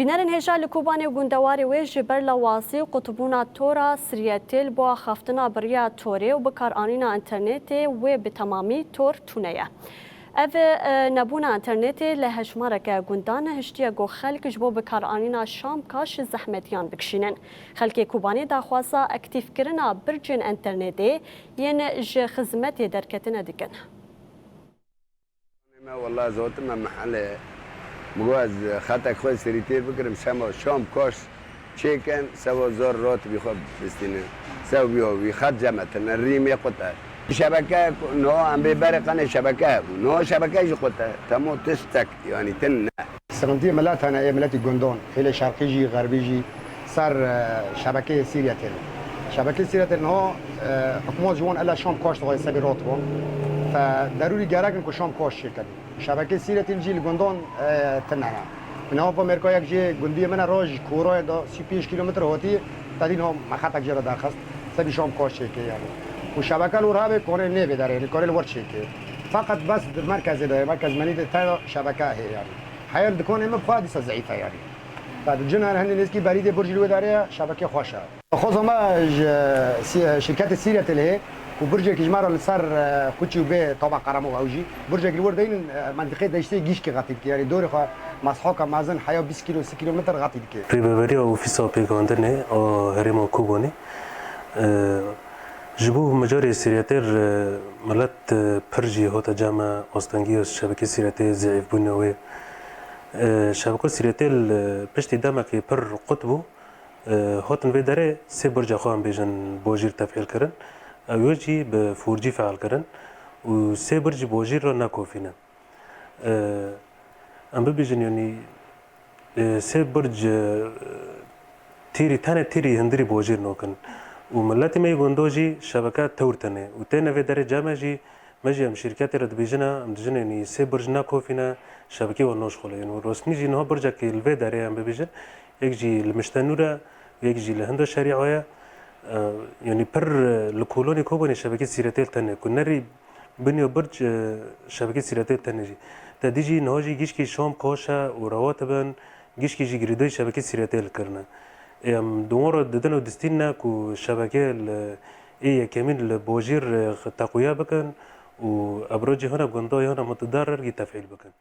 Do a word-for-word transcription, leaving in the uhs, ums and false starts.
Bînerên hêja li Kobanê û gundewarê wê ji ber lawazî û qutbûna tora Siriyetêl bo axaftina bi riya torê û bikaranîna înternetê wê bi temamî tor tune ye. Ev, e, nebûna înternetê li hejmareke gundan hiştiye ku xelk ji bo bikaranîna şam kaş zehmetiyan bikişînin. Xelkê Kobanê daxwaza aktîfkirina bircên înternetê yên ji xizmetê derketine dikin. Me wela zotime mehele. Bi got ez xetek xwe sirîtêr bikirim, şema şam kaş çêkin, sewa zor rotibî xwe bistînin. Sew biyo wî xet cemetine, rîmê qute. Şebeke, no, em bê berê qenê şebeke hebû. No şebeke jî qute. Temo tiştek, yanî tin ne. Sıkıntıyı millet hene, ê miletî gundon, hêlê şerqî jî, xerbî jî, ser, e, şebekeyê Sîrya têne. Şebekeyê Sîrya têne, niha, e, hikûmet ji wan ele şam kaş dixwaze sebî rot bûn. Fe derûrî gerek in ku şam kaş çêke. Şebekeyê Sîrya têne jî li gundon, e, tune ne. Niha va mêrka yek jê gundiyê min e, roj kûrayê da sî pênc kîlometre hotî, te dî niha me xetek jê re derxist. Sebî şam kaş çêke yani. Û şebeke li wir hebe, kore nê vê derê, yani kore li wir çêke. Feqet bes di merkezê de, merkez menî de te şebeke hê yani. Heya li dikanê min bi xwe dîsa zeîf e yanî. Te di cin her hindî nêzkî berî dê burcî li wê derê ye, şebekê xweş e. Xweza me ji sî-, şirketê Sîrya Têlê ku burcekî ji me re li ser, e, Quçî û bê taba Qeremox ew jî. Burcekî li wir deynin, e, mentiqê deştê gîşkê xetî dike. Yanî dorê xwe meshoka mezin heya bîst kîlo, sî kîlometre xetî dike. Rêveberiya Ofîsa Pêkandinê a Herêma Kobanê, e, ji bo mijarê Sîrya Têl, e, milet, e, pir jî hate cem me astengiya şebekê Sîrya Têl zeîfbûna wê. E, şebeka Sîrya Têl, e, piştî demekê pir qut bû. E, hatin vê derê sê burca xwe em bêjin bojîr tefîl kirin. Ew yek jî bi four G feal kirin û sê burc ji bojîr re nakofîne. E, em bibêjin, yanî, e, sê burc, e, tîrî, tenê tîrî hundirî bojîr nakin. Û miletê me yê gundo jî şebeke tewr tune. Û têne vê derê cem me jî, me jî em şîrketê re dibêjine, em dijine, yanî sê burc nakofîne, şebekê wan naşixule. Yanî rostî jî niha burcekî li vê derê em bibêjin, yek jî li Miştenûr e, yek jî li Hindo Şerîa ye. E, yanî pir, e, li kolonê Kobanê şebekê Sîrya Têl tune. Ku nerî Binyo burc, e, şebekê Sîrya Têl tune jî. Te dî jî niha jî gişkî şam kaş e û rewa tibin, gişkî jî girêdayî şebekê Sîrya Têl kirine. Ê, em di wan re didin û distînine ku şebekê li ê yekemîn li bojîr, e, teqwiye bikin û ebro jî hene gunda, hene mutidar re gî tefîl bikin.